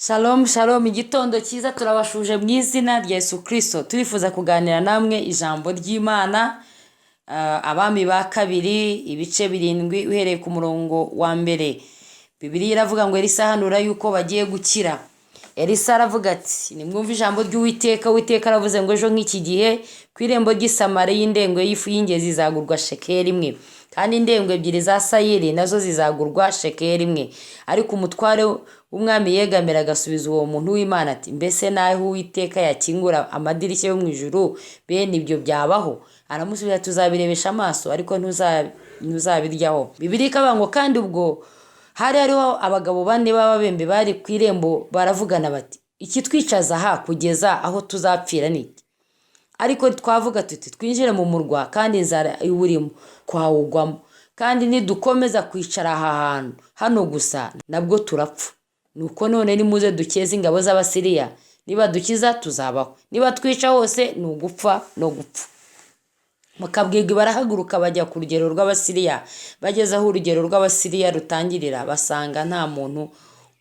Shalom shalom, igitondo cyiza. Turabashuje mu izina rya Yesu Kirisito. Turifuza kuganira namwe ijambo ry'Imana. Abami ba Kabiri ibice 7, uhereye ku murongo wa 1. Bibiliya iravuga ngo Elisa ahanura yuko bagiye gukira. Elisa aravuga ati: "Nimwumve ijambo ry'Uwiteka. Uwiteka aravuze ngo ejo nk'iki gihe, ku irembo ry'i Samariya, indengwe y'ifu y'ingezi izagurwa shekeli 1, kandi indengwe 2 za sayiri nazo zizagurwa shekeli 1." Ariko umutware w'umwami yegamira agasubiza uwo muntu w'Imana ati: "Mbese naho Uwiteka yakingura amadirishya yo mu ijuru, bene ibyo byabaho?" Aramusubiza: "Tuzabirebesha amaso, ariko ntuzabiryaho." Bibiliya ikavuga ngo kandi ubwo hari hariho abagabo bane b'ababembe bari ku irembo, baravugana bati: "Ikitwicaza aha kugeza aho tuzapfira ni iki? Ariko twavuga tuti twinjire mu murwa, kandi inzara iwurimo, twawugwamo. Kandi nidukomeza kwicara aha hantu hano gusa, nabwo turapfa. Nuko none nimuze dukeze ingabo z'Abasiriya. Nibadukiza tuzabaho, niba twica hose ni ugupfa no gupfa." Mukabwirwa barahaguruka, bajya ku rugero rw'Abasiriya. Bageze aho urugero rw'Abasiriya rutangirira, basanga nta muntu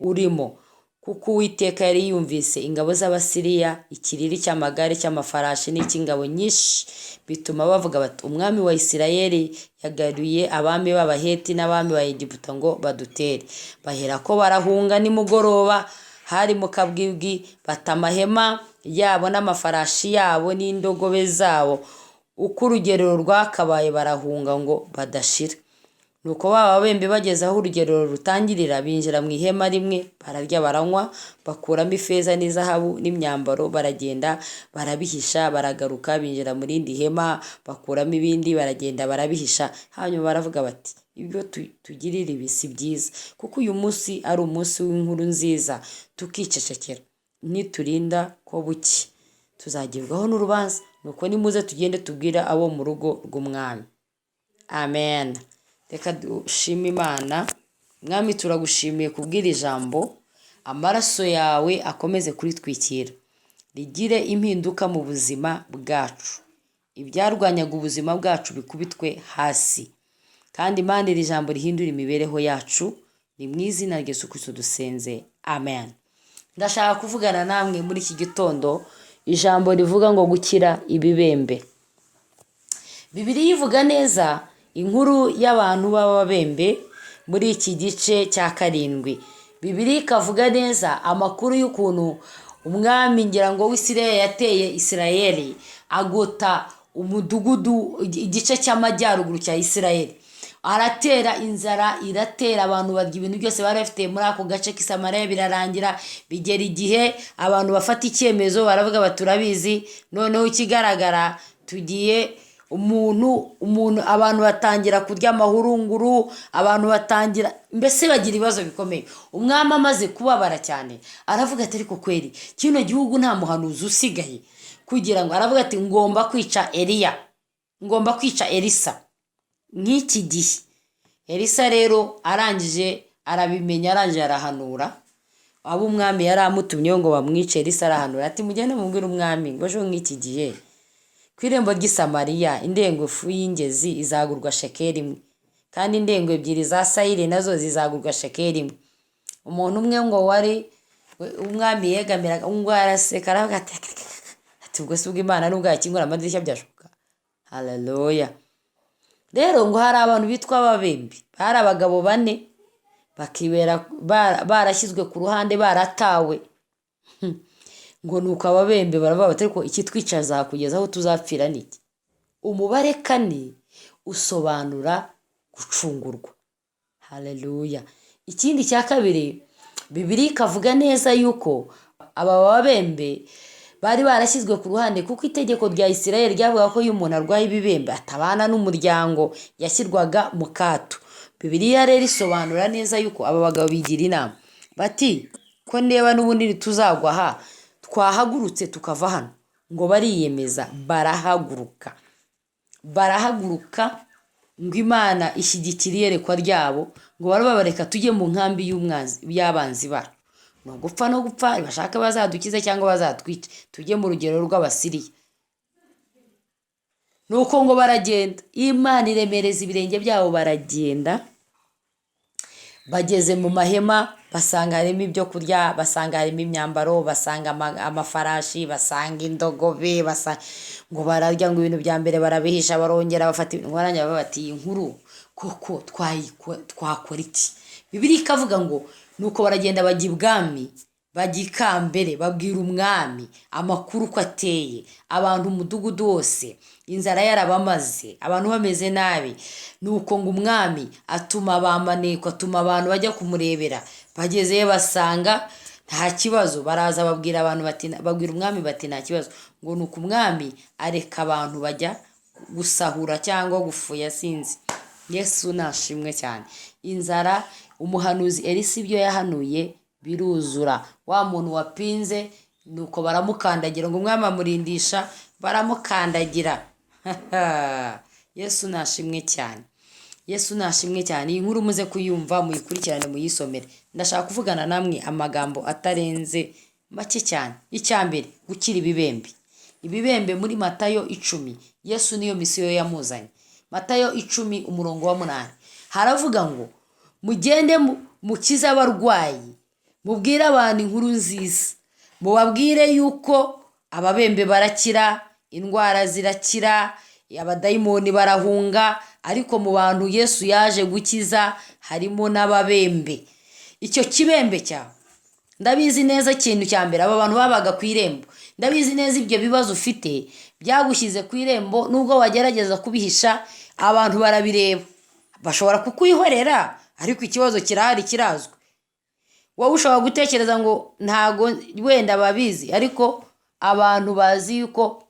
urimo, kuko Uwiteka yari yumvise ingabo z'Abasiriya, ikiriri cy'amagare, cy'amafarashi n'icy'ingabo nyinshi, bituma bavuga bati: "Umwami wa Isirayeli yagaruye abami b'Abaheti n'abami ba Egiputa ngo badutere." Bahera ko barahunga nimugoroba, hari mu kabwibwi, bata amahema yabo n'amafarashi yabo n'indogobe zabo uko urugerero rwakabaye, barahunga ngo badashira. Nuko ba babembe bageze aho urugerero rutangirira, binjira mu ihema rimwe, bararya, baranywa, bakuramo ifeza n'izahabu n'imyambaro, baragenda barabihisha. Baragaruka, binjira mu rindi hema, bakuramo ibindi, baragenda barabihisha. Hanyuma baravuga bati: "Ibyo tugirira ibi si byiza, kuko uyu munsi ari umunsi w'inkuru nziza, tukicecekera. Niturinda ko buke tuzagibwaho n'urubanza. Nuko nimuze tugende tubwire abo mu rugo rw'umwami." Amen. Reka dushime Imana. Mwami, turagushimiye kubwira ijambo. Amaraso yawe akomeze kuritwikira, rigire impinduka mu buzima bwacu. Ibyarwanyaga ubuzima bwacu bikubitwe hasi, kandi Imana, iri jambo rihindura imibereho yacu. Ni mu izina rya Yesu Kristo dusenze, amen. Ndashaka kuvugana namwe muri iki gitondo ijambo rivuga ngo gukira ibibembe. Bibiliya ivuga neza inkuru y'abantu b'ababembe muri iki gice cya 7. Bibiliya ikavuga neza amakuru y'ukuntu umwami, ngira ngo w'Isirayeli, yateye Isirayeli, agota umudugudu, igice cy'amajyaruguru cya Isirayeli. Aratera, inzara iratera, abantu barya ibintu byose bari bafite muri ako gace k'isamariya, birarangira. Bigera igihe abantu bafata icyemezo, baravuga bati: "Turabizi, noneho ikigaragara tugiye umuntu umuntu." Abantu batangira kurya amahurunguru, abantu batangira mbese bagira ibibazo bikomeye. Umwami amaze kubabara cyane, aravuga ati: "Ariko kweri kino gihugu nta muhanuzi usigaye?" Kugira ngo aravuga ati: "Ngomba kwica Eliya, ngomba kwica Elisa nk'iki gihe." Elisa rero arangije arabimenya, arangije arahanura. Abo umwami yari amutumyeho ngo bamwice, Elisa arahanura ati: "Mugende mubwire umwami ngo ejo nk'iki gihe, ku irembo ry'i Samariya, indengufu y'ingezi izagurwa shekeli 1, kandi indengo 2 za sayiri nazo zizagurwa shekeli 1." Umuntu umwe ngo wari umwami yegamiraga ngo araseka, aravuga ati: "Ubwo si ubwo Imana nubwo yakingura amadirishya byashoboka?" Haleluya. Rero ngo hari abantu bitwa ababembe, bari abagabo bane, bakibera barashyizwe ku ruhande, baratawe. Ngo nuko ababembe baravuga bati: "Ariko ikitwicaza kugeza aho tuzapfira ni iki?" Umubare 4 usobanura gucungurwa. Haleluya. Ikindi cya kabiri, Bibiliya ikavuga neza yuko aba babembe bari barashyizwe ku ruhande, kuko itegeko rya Isirayeli ryavuga ko iyo umuntu arwaye ibibembe atabana n'umuryango, yashyirwaga mu kato. Bibiliya rero isobanura neza yuko aba bagabo bigira inama bati: "Ko ndeba n'ubundi tuzagwa aha, twahagurutse tukava hano." Ngo bariyemeza, barahaguruka, barahaguruka. Ngo Imana ishyigikira iyerekwa ryabo. Ngo barababareka: "Tujye mu nkambi y'umwanzi, y'abanzi bacu. Ni ugupfa no gupfa, bashaka bazadukize cyangwa bazatwice, tujye mu rugero rw'Abasiriya." Nuko ngo baragenda, Imana iremereza ibirenge byabo, baragenda. Bageze mu mahema, basanga harimo ibyo kurya, basanga harimo imyambaro, basanga amafarashi, basanga indogobe, ngo bararya, ngo ibintu bya mbere barabihisha, barongera bafata ibintu, barangira bati: "Iyi nkuru koko twakora iki?" Bibiliya ikavuga ngo nuko baragenda bajya ibwami, bajya ikambere, babwira umwami amakuru uko ateye, abantu umudugudu wose inzara yarabamaze, abantu bameze nabi. Nuko ngo umwami atuma ba maneko, atuma abantu bajya kumurebera. Bagezeyo basanga nta kibazo. Baraza babwira abantu bati, babwira umwami bati: "Nta kibazo." Ngo nuko umwami areka abantu bajya gusahura cyangwa gufuya, sinzi. Yesu nashimwe cyane. Inzara, umuhanuzi Elisa ibyo yahanuye biruzura. Wa muntu wapinze, nuko baramukandagira, ngo umwami amurindisha baramukandagira. Yesu nashimwe cyane, Yesu nashimwe cyane. Iyi nkuru muze kuyumva, muyikurikirane, muyisomere. Ndashaka kuvugana namwe amagambo atarenze make cyane. Icya mbere, gukira ibibembe. Ibibembe muri Matayo 10, Yesu niyo misiyo yamuzanye. Matayo 10 umurongo wa 8 haravuga ngo: "Mugende mukize abarwayi, mubwire abantu inkuru nziza, mubabwire yuko ababembe barakira, indwara zirakira, abadayimoni barahunga." Ariko mu bantu Yesu yaje gukiza harimo n'ababembe. Icyo kibembe cyawe, ndabizi neza, ikintu cya mbere, aba bantu babaga ku irembo. Ndabizi neza, ibyo bibazo ufite byagushyize ku irembo. Nubwo wagerageza kubihisha, abantu barabireba. Bashobora kukwihorera, ariko ikibazo kirahari, kirazwi. Wowe ushobora gutekereza ngo ntago wenda babizi, ariko abantu bazi yuko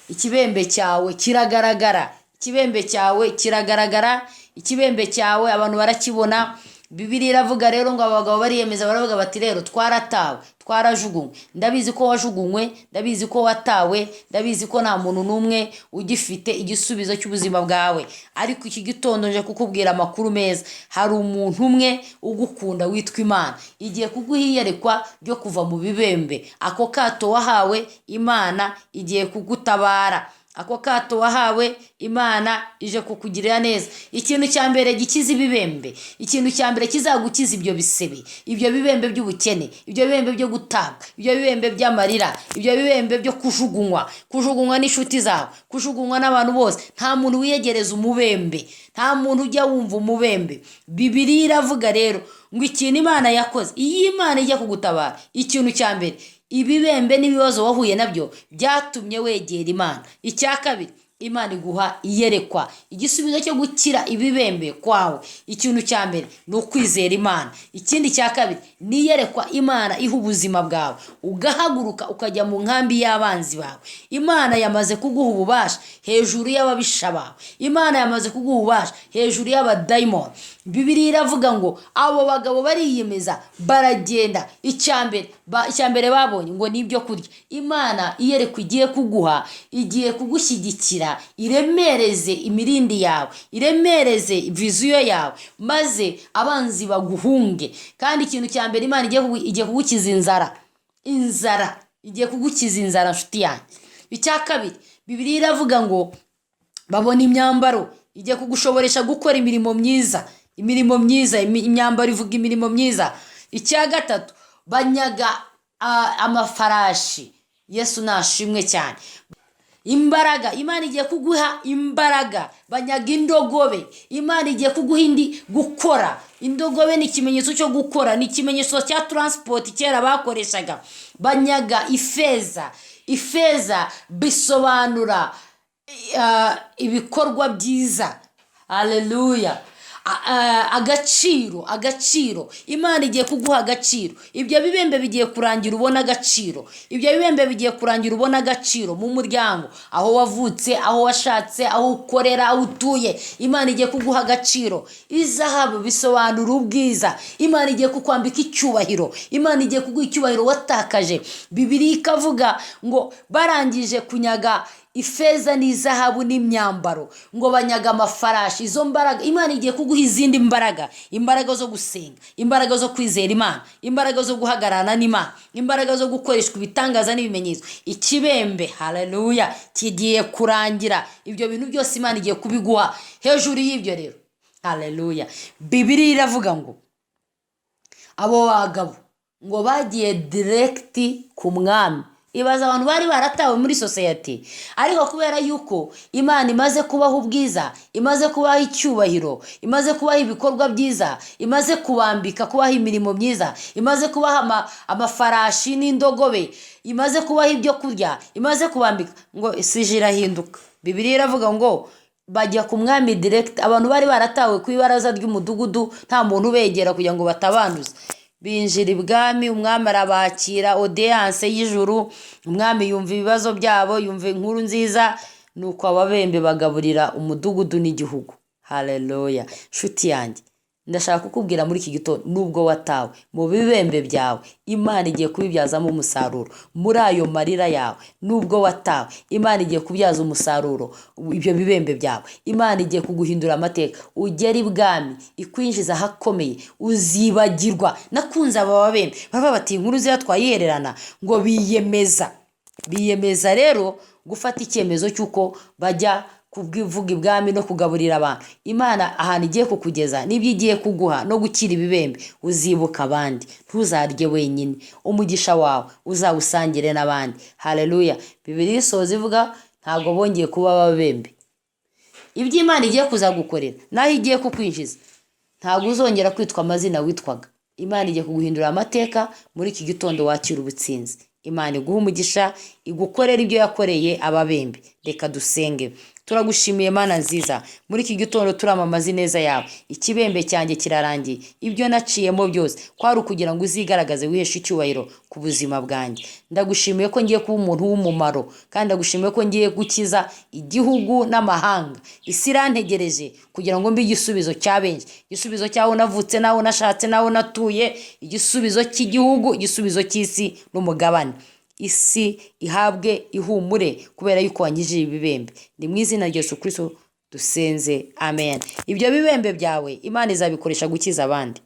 ikibembe cyawe kiragaragara. Ikibembe cyawe kiragaragara, ikibembe cyawe abantu barakibona. Bibiliya iravuga rero ngo abagabo bariyemeza, baravuga bati: "Rero twaratawe, twarajugunywe." Ndabizi ko wajugunywe, ndabizi ko watawe, ndabizi ko nta muntu n'umwe ugifite igisubizo cy'ubuzima bwawe. Ariko iki gitondo nje kukubwira amakuru meza: hari umuntu umwe ugukunda witwa Imana. Igiye kuguha iyerekwa ryo kuva mu bibembe. Ako kato wahawe, Imana igiye kugutabara. Ako kato wahawe, Imana ije kukugirira neza. Ikintu cya mbere gikiza ibibembe, ikintu cya mbere kizagukiza ibyo bisebe, ibyo bibembe by'ubukene, ibyo bibembe byo gutabwa, ibyo bibembe by'amarira, ibyo bibembe byo kujugunywa, kujugunywa n'inshuti zawe, kujugunywa n'abantu bose. Nta muntu wiyegereza umubembe, nta muntu ujya wumva umubembe. Bibiliya iravuga rero ngo ikintu Imana yakoze, iyo Imana ijya kugutabara, ikintu cya mbere, ibibembe n'ibibazo wahuye nabyo byatumye wegera Imana. Icya kabiri, Imana iguha iyerekwa. Igisubizo cyo gukira ibibembe kwawe, ikintu cya mbere ni ukwizera Imana. Ikindi cya kabiri ni iyerekwa Imana iha ubuzima bwawe, ugahaguruka ukajya mu nkambi y'abanzi bawe. Imana yamaze kuguha ububasha hejuru y'ababisha bawe. Imana yamaze kuguha ububasha hejuru y'abadayimoni. Bibiliya iravuga ngo abo bagabo bariyemeza, baragenda. Icya mbere babonye ngo ni ibyo kurya. Imana iyerekwa igiye kuguha, igiye kugushyigikira, iremereze imirindi yawe, iremereze vision yawe, maze abanzi baguhunge. Kandi ikintu cya mbere Imana igiye kugukiza inzara. Inzara, igiye kugukiza inzara, nshuti yanjye. Icya kabiri, Bibiliya iravuga ngo babona imyambaro. Igiye kugushoboresha gukora imirimo myiza, imirimo myiza. Imyambaro ivuga imirimo myiza. Icya gatatu, banyaga amafarashi. Yesu nashimwe cyane. Imbaraga, Imana igiye kuguha imbaraga. Banyaga indogobe. Imana igiye kuguha indi gukora. Indogobe ni ikimenyetso cyo gukora, ni ikimenyetso cya transport kera bakoreshaga. Banyaga ifeza. Ifeza bisobanura ibikorwa byiza. Haleluya! Agaciro, agaciro. Imana igiye kuguha agaciro. Ibyo bibembe bigiye kurangira ubona agaciro. Ibyo bibembe bigiye kurangira ubona agaciro mu muryango, aho wavutse, aho washatse, aho ukorera, aho utuye. Imana igiye kuguha agaciro. Izahabu bisobanura ubwiza. Imana igiye kukwambika icyubahiro. Imana igiye kuguha icyubahiro watakaje. Bibiliya ikavuga ngo barangije kunyaga ifeza n'izahabu n'imyambaro, ngo banyaga amafarashi. Izo mbaraga, Imana igiye kuguha izindi mbaraga: imbaraga zo gusenga, imbaraga zo kwizera Imana, imbaraga zo guhagararana n'Imana, imbaraga zo gukoreshwa ibitangaza n'ibimenyetso. Ikibembe, haleluya, kigiye kurangira. Ibyo bintu byose Imana igiye kubiguha. Hejuru y'ibyo rero, Haleluya. Bibiliya iravuga ngo abo bagabo ngo bagiye direct ku mwami. Ibaza abantu bari baratawe muri sosiyete, ariko kubera yuko Imana imaze kubaha ubwiza, imaze kubaha icyubahiro, imaze kubaha ibikorwa byiza, imaze kubambika, kubaha imirimo myiza, imaze kubaha amafarashi n'indogobe, imaze kubaha ibyo kurya, imaze kubambika, ngo isije irahinduka. Bibiliya iravuga ngo bajya ku mwami direct. Abantu bari baratawe ku ibaraza ry'umudugudu, nta muntu ubegera kugira ngo batabanduza, binjira ibwami. Umwami arabakira, audience y'ijuru. Umwami yumva ibibazo byabo, yumva inkuru nziza, nuko ababembe bagaburira umudugudu n'igihugu. Haleluya. Nshuti yanjye, ndashaka kukubwira muri iki gitondo, nubwo watawe mu bibembe byawe, Imana igiye kubibyazamo umusaruro. Muri ayo marira yawe, nubwo watawe, Imana igiye kubyaza umusaruro ibyo bibembe byawe. Imana igiye kuguhindura amateka, ugera ibwami, ikwinjiza ahakomeye, uzibagirwa. Nakunze aba babembe baba bati inkuru nziza twayihererana. Ngo biyemeza rero gufata icyemezo cy'uko bajya kuvuga ibwami no kugaburira abantu. Imana ahantu igiye kukugeza n'ibyo igiye kuguha no gukira ibibembe, uzibuka abandi, ntuzarye wenyine. Umugisha wawe uzawusangire n'abandi. Haleluya. Bibiliya isoza ivuga ntabwo bongeye kuba ababembe. Ibyo Imana igiye kuzagukorera naho igiye kukwinjiza, ntabwo uzongera kwitwa amazina witwaga. Imana igiye kuguhindura amateka. Muri iki gitondo wakira ubutsinzi. Imana iguha umugisha, igukorera ibyo yakoreye ababembe. Reka dusenge. Turagushimiye, Mana nziza. Muri iki gitondo turamamaza ineza yawe. Ikibembe cyanjye kirarangiye. Ibyo naciyemo byose kwari ukugira ngo uzigaragaze, wiheshe icyubahiro ku buzima bwanjye. Ndagushimiye ko ngiye kuba umuntu w'umumaro, kandi ndagushimiye ko ngiye gukiza igihugu n'amahanga. Isi irantegereje kugira ngo mbe igisubizo cya benshi, igisubizo cy'aho navutse n'aho nashatse n'aho natuye, igisubizo cy'igihugu, igisubizo cy'isi n'umugabane. Isi ihabwe ihumure kubera yuko wangije ibibembe. Ni mu izina rya Yesu Kristo dusenze, amen. Ibyo bibembe byawe Imana izabikoresha gukiza abandi.